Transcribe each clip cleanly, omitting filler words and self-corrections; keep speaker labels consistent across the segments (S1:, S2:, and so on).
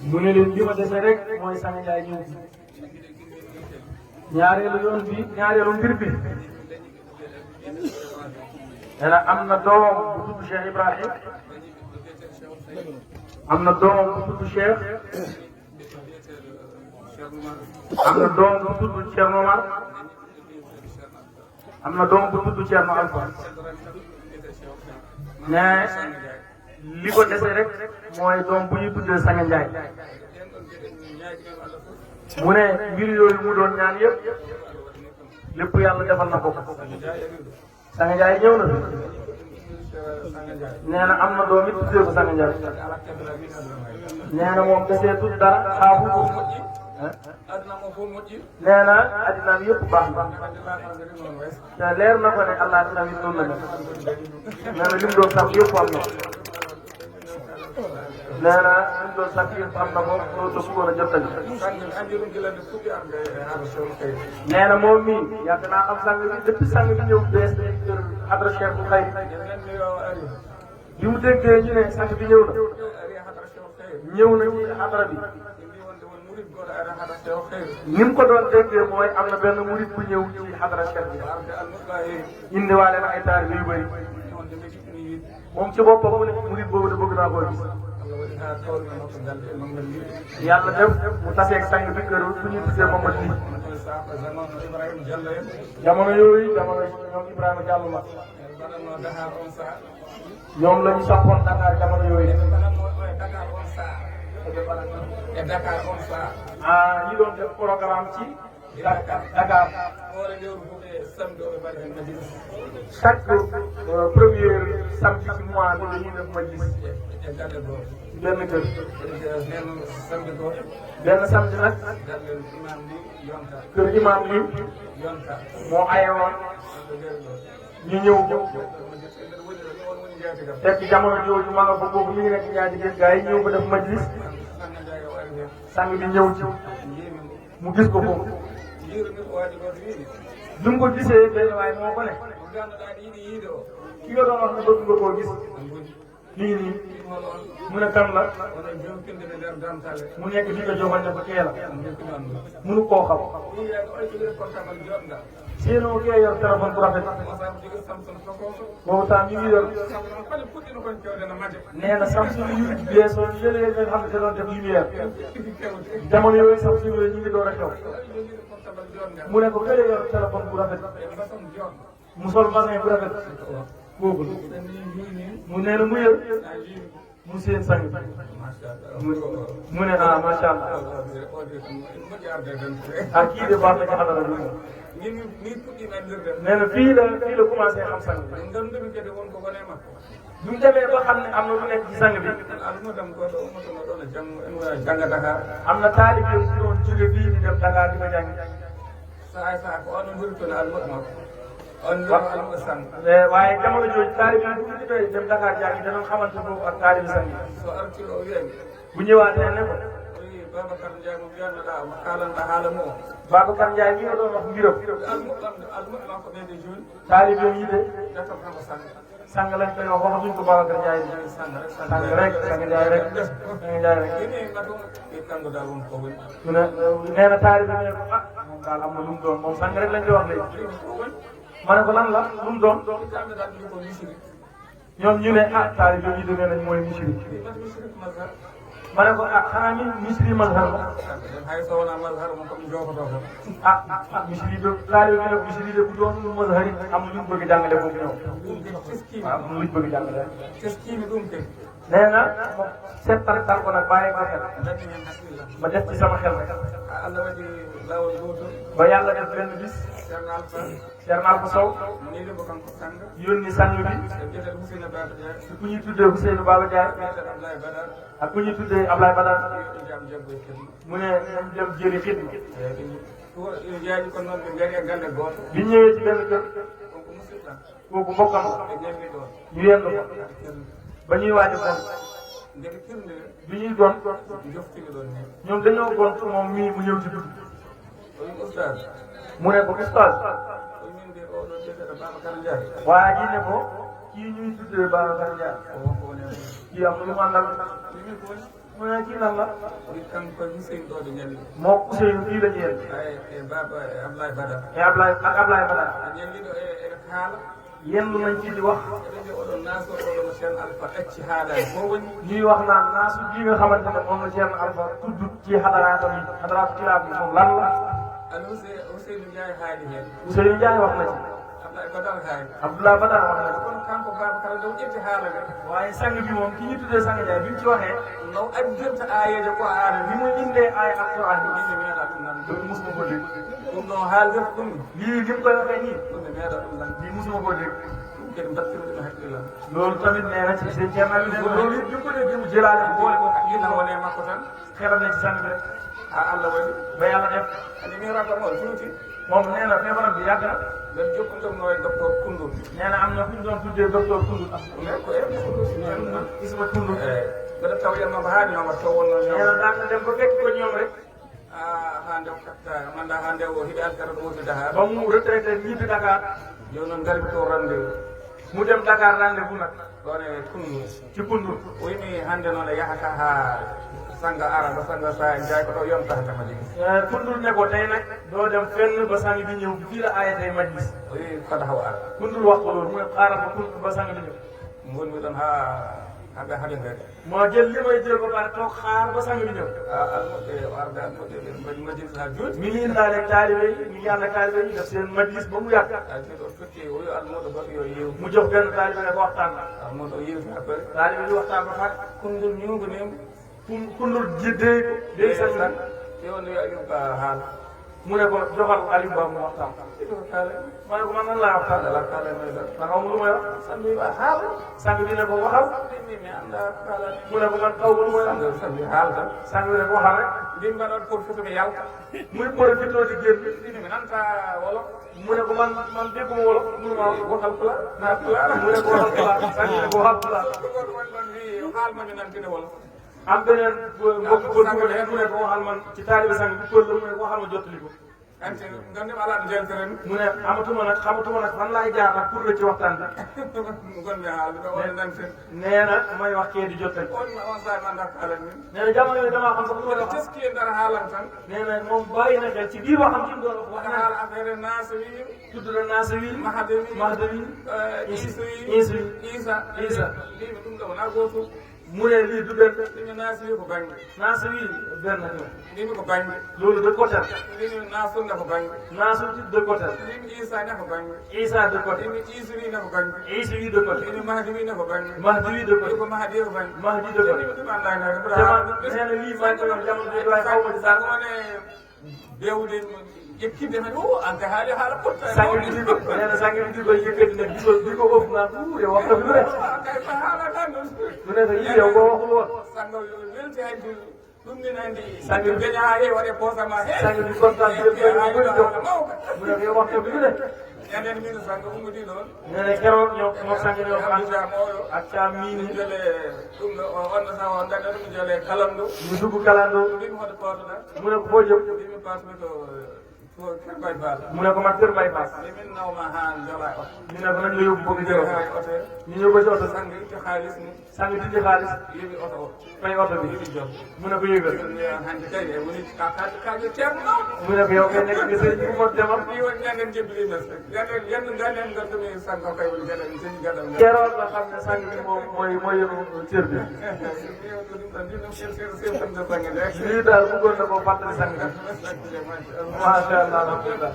S1: mu ne leen li ma dese rek mooy Sang Ndiaye ñëw ñaareelu mbir bi nee na am na doom bu tudd Cheikh Ibrahim am na doom bu tudd Cheikh am na doom bu tudd Thierno Omar am na doom bu tudd Thierno Alpha mais li ko dese rek mooy doom bu ñuy tuddee Sang Ndiaye mu ne mbir yooyu mu doon ñaan yëpp lépp yàlla defal na ko Sang Ndiaye ñëw na nee na am na doom it tuddee ko Sang Ndiaye nee na moom desee tudd dara xaafu ko nee na addina bi yëpp baax na te leer na ko ne allah dina bi noonu la mel nee na li mu doon sax yëpp am na nee na li mu doon sax yëpp am na ko loolu da bëggoon a jottali nee na moom mii yàgg naa am sang bi depuis sang bi ñëw bees kër Hadra Cheikh bu xëy bi mu déggee ñu ne sang bi ñëw na ci Hadra bi ni mu ko doon déggee mooy am na benn murid bu ñëw ci Hadra Cheikh bi indiwaale na ay taalibe yu bëri moom ci boppam mu ne murid boobu de bëgg naa koo gis yàlla def mu taseeg sang bi kër bu ñu gisee Mamad lii jamono yooyu jamono ñoom Ibrahima Diallo la ñoom la ñu saxoon Dakar jamono yooyu ñi doon def programme ci Dakar chaque premier samedi ci mois bi dañuy def majlis benn kër benn samedi nag kër imam bi moo ayewoon ñu ñëw fekk jamono jooju ma nga fa boobu mi ngi nekk ñaari gis gars yi ñëw ba def majlis sang bi ñëw ci mu gis ko foofu bi mu ko gisee benn waaye moo ko ne ki nga doon wax ne bëgg nga koo gis lii nii mu ne kan la mu nekk di ko joxoon ne ko kee la mënu koo xam sinon kee yor téléphone bu rafet boobu temps ñu ngi yor nee na Samsung yu beesoo yële nga xam ne da doon def lumière jamono yooyu Samsung yooyu ñu ngi door a xew mu ne ko kële yor téléphone bu rafet mu sol basin bu rafet boobu mu nee na mu yor mu seen sang mu ne ah macha allah ah kii de baax na ci xadara bi nee na fii la commencé xam sang bi bi mu demee ba xam ne am na lu nekk ci sang bi am na taalibe yu doon jóge fii di dem Dakar di ko jàng waaye jamono jooju taalibe yi bu ñu dem Dakar jàng danañ xamante foofu ak taalibe sang yi bu ñëwaatee ne ko Babacar Ndiaye mi nga doon wax mbiram taalibe yi de sang lañ koy wax waxatuñ ko Babacar Ndiaye sang rek sang Ndiaye rek sang Ndiaye rek mu ne nee na taalibe ne ko ah moom daal am na lu mu doon moom sang rek lañ koy wax léegi ma ne ko lan la lu mu doon ñoom ñu ne ah taalibe yi demee nañ mooy misiri ma ne ko ah xanaa ni misiri mazhar la misiri de taalibe bi nag misiri de bu doon mazhar yi am luñ bëgg jàngale foofu ñoom waaw am luñ bëgg jàngale nee na settantal ko nag bàyyi ko xel ma def ci sama xel rek ba yàlla def benn bis Thierno Alpha Sow yónni sang bi ku ñuy tuddee Ousseynou Baba Ndiaye ak ku ñuy tuddee Ablaye Badar mu ne nañ dem jëli xidma bi ñëwee ci benn kër kooku mbokkam ñu yendu ko ba ñuy waaj a gont bi ñuy gont ñoom dañoo gont moom mii mu ñëw ci dugg mu ne ko ustaz waaye ji ne ko kii ñuy tuddee Babacar Ndiaye kii am na lu mu àndal mu ne kii lan la.
S2: kanko Ousseynou ɗo ɗo ñalli.
S1: moo Ousseynou fii la ñeel.
S2: e baba Ablaye Badara.
S1: e Ablaye ak Ablaye Badara.
S2: a ñalliɗo e haala.
S1: yendu nañ ci di wax.
S2: eɗen de oɗon naaso oɗon Cheikh Alpha ɗacci haalaji fo woni.
S1: ñuy wax naan naasu ji nga xamante ne moom la Cheikh Alpha tudd ci xadaraatam yi xadaraatu kilaab bi moom lan la.
S2: an Ousseynou Ndiaye haali heen.
S1: Ousseynou Ndiaye wax na ci.
S2: Ablaye Badara haali.
S1: Abdoulaye Badara wax na ci.
S2: kono kanko baba kala dow ƴetti haala ga.
S1: waaye sang bi moom ki ñu tuddee sang Ndiaye bi mu ci waxee.
S2: no addirta ayeje ko aade
S1: bi mu indee ay alquran yi.
S2: inde meeɗa ɗum nan
S1: loolu musuma ko dégg.
S2: ɗum ɗon haaldirta ɗum
S1: lii li mu koy waxee nii.
S2: ɗum ne meeɗa ɗum nan
S1: lii musuma ko dégg.
S2: ɗum kadi mbattirde ɗum haqqillam
S1: loolu tamit nee na ci seen Thierno Aliou nee na loolu it bi mu ko dégg mu jëlaale ko boole ko
S2: haqqilla wone makko tan
S1: xelam na ci sang bi rek.
S2: ha Allah waɗi
S1: ba yàlla def.
S2: andi min rabbam on tuuti
S1: moom nee na feebaram bi yàgg na.
S2: ɓen jokkudomno e docteur Koundoul
S1: nee na am na fu ñu doon tuddee docteur Koundoul.
S2: mais ko e
S1: Isma Koundoul.
S2: mbeɗa taw yannoma ha ñooma taw wonno
S1: nee na daan na dem ba fekk ko ñoom rek.
S2: hande o katta manda hande o hiɓe alkara ɗo wotide ha
S1: ba mu retraité ñibbi Dakar.
S2: joni noon garmi to rendez-vous
S1: mu dem Dakar rendez-vous nag.
S2: ɗon e Koundoul
S1: ci Koundoul.
S2: o wimi hande noon e yahata ha sanga ara ba sanga sa jaay ko ɗo yontata ma jigi
S1: Koundoul ne ko tey nag doo dem fenn ba sang bi ñëw fii la aaya tey majlis.
S2: o wi fada haw ara
S1: Koundoul wax ko loolu mu ne xaaral ba Koundoul ba sang bi ñëw.
S2: gonmi ɗon ha haɓe haɗindede
S1: moo jël li may jël ba pare toog xaar ba sang bi ñëw.
S2: almoɓe arde almoɓe ɓe mbaɗi majlis ha joni
S1: mi ngi indaale taalibe yi mi ngi ànd ak taalibe yi def seen majlis ba mu yàgg.
S2: ɗo totti o wi almoɗo goto yo yew
S1: mu jox benn taalibe ne ko waxtaan.
S2: almoɗo o yewti ha pare
S1: taalibe bi waxtaan ba pare.
S2: Koundoul ñugonima
S1: Koundoul jiddee ko. léegi sang bi
S2: ƴewno yo ayum ka haala
S1: mu ne ko joxal Aliou Ba mu waxtaan.
S2: iɗo kaala
S1: ma ne ko man nan laa waxtaan.
S2: ala kaala mayɗa
S1: man xaw ma lu may wax.
S2: sambi wa haala
S1: sang bi ne ko waxal.
S2: ɗinni mi anda kaalani
S1: mu ne ko man xaw ma lu may wax.
S2: sambi haala tan
S1: sang bi ne ko waxal rek.
S2: ndin mbaɗon profité mi yalta
S1: muy profité di génn.
S2: ɗinni mi nanta wolof
S1: mu ne ko man dégguma wolof mënuma
S2: waxal pula na pula
S1: mu ne ko waxal pulaar. sang bi ne ko waxal pulaar.
S2: goto woni ɗon wi haalmami nantine wolof
S1: am beneen mbokk pël bu mu ne ko waxal man ci taalibe sang bi pël la mu ne ko waxal ma jottali ko.
S2: anti gandem ala ɗo jelteren
S1: mu ne xamatuma nag fan laay jaar nag pour la ci waxtaan bi.
S2: gonmi haalde ɗo woni nanten
S1: nee na may wax kee di jottali.
S2: on sahi manda kaalan min
S1: nee na jamono yooyu damaa xam sax lu may
S2: ɓeɗo
S1: wax.
S2: teski e nder haalan tan
S1: nee na moom bàyyi na xel ci biir waxam ci mu doon wax
S2: wona haala affaire nasawi
S1: tudd na Nasawi Mahdawi
S2: Iisuyi Isa mbimi ɗum ɗo wona gotum
S1: mu ne lii du benn.
S2: mbimi nasawi ko banggue
S1: Nasawi benn la.
S2: mbimi ko banggue
S1: loolu de côté.
S2: mbimi nasunde ko banggue
S1: Nasu de côté.
S2: mbimi Isa ne ko banggue
S1: Isa de côté.
S2: mbimi Iisuyi ne ko banggue
S1: Iisuyi de côté.
S2: mbimi Mahdawi ne ko banggue
S1: Mahdawi de côté.
S2: ko Mahdi ko banggue
S1: Mahdi de côté.
S2: ɗum andani
S1: nee na lii maa ngi koy wax jamono bi waaye xaw ma ci sax.
S2: wone bewde ƴekkide men o ante haali haala potta
S1: sang bi di ko nee na sang bi di ko yëkkati nag di ko ëpp naan yow wax dëgg lu ne.
S2: kay ko haala tan ɗum
S1: mu ne ko yii yow boo waxul woon.
S2: sango welti haydi ɗum ni nandi
S1: sang bi
S2: gaña ha heewi waɗe posama he
S1: sang bi kontaan jël ko bëri jox mu ne ko yow wax dëgg lu ne.
S2: ñanden min sango ummudi ɗon
S1: nee na keroog ñoo sang ñoo ko ànd
S2: moyo
S1: ak caa miin yi
S2: jole ɗum ɗo onno taw on daɗa ɗum jole kalamdo
S1: ñu dugg kalandoo.
S2: mbimi hoto pawtoɗa
S1: mu ne ko foo jëm.
S2: mbimi pasmi ko kerbay baal
S1: mu ne ko man Kër Mbaye Bass.
S2: min nawma ha jola oto
S1: ñu ne ko nañ la yóbbu bëgg jëloon.
S2: ha oto
S1: ñu ñëw ba ci oto
S2: sango itti haalis ni
S1: sang dindi xaalis
S2: yeeɓi oto o
S1: fay oto bi
S2: yeeɓi jom
S1: mu ne ko yëgal.
S2: hande kadi e woni kaji ceerno mawɗo
S1: mu ne ko yow kay nekk nga sëñ bi mo demal.
S2: ɗi woni ñanden jebbilines rek yanden ganen gartumi sango kay woni gaɗen señi gaɗal ngal
S1: keroog la xam ne sang bi moom mooy yenu cër bi. lii daal bëggoon na koo fàttali sang bi. macha allah alhamdulilah.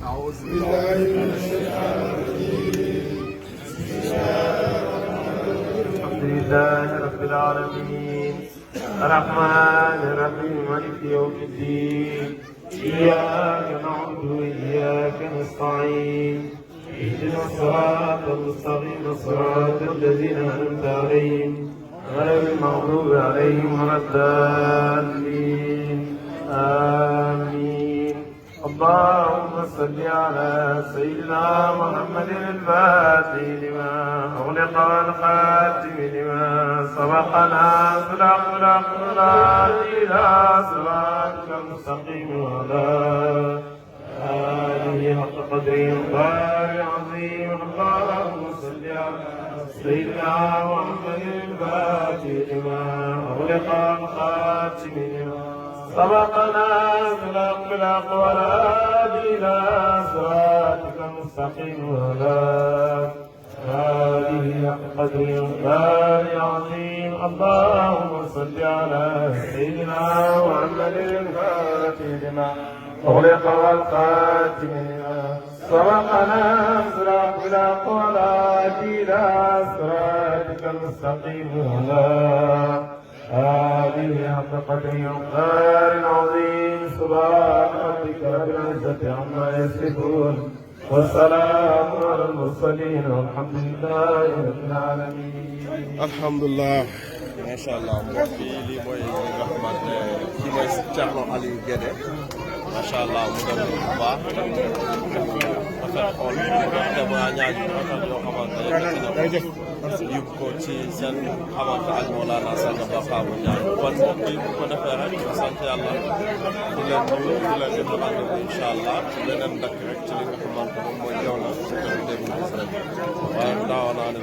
S3: أعوذ بالله من الشيطان الرجيم
S1: الحمد لله رب العالمين الرحمن الرحيم مالك يوم الدين إياك نعبد وإياك نستعين اهدنا الصراط المستقيم صراط الذين أنعمت عليهم غير المغضوب عليهم ولا الضالين آمين. اللهم صل على سيدنا محمد الفاتح لما أغلق والخاتم لما سبقنا صراط إلى صراطك المستقيم وعلى آله حق قدره العظيم اللهم صل على سيدنا محمد الفاتح لما أغلق والخاتم لما سبقنا بالأخلاق والهادي إلى صراطك المستقيم وعلى آله حق قدره العظيم اللهم صل على سيدنا محمد الفاتح لما أغلق والخاتم لما سبقنا بالأخلاق والهادي إلى صراطك المستقيم وعلى آله حق قدره العظيم سبحان ربك رب العزة عما يصفون والسلام على المرسلين والحمد لله رب العالمين.
S3: alhamdulilah macha allah mbokk yi lii mooy li nga xamante ne kii mooy Thierno Aliou Guédé macha allah mu dem bu baax rafet xool témoignage yu rafet yoo xamante ne yóbbu ko ci seen xamante ak Mawlana Sang Bakhabu Ndiaye kon mbokk yi bu ko defee rek sant yàlla di leen nuyu di leen di rendez-vous incha allah ci beneen dëkk rek ci li nga xamante moom mooy jaw la ci kër dégg gis rek waaye daawa naa ne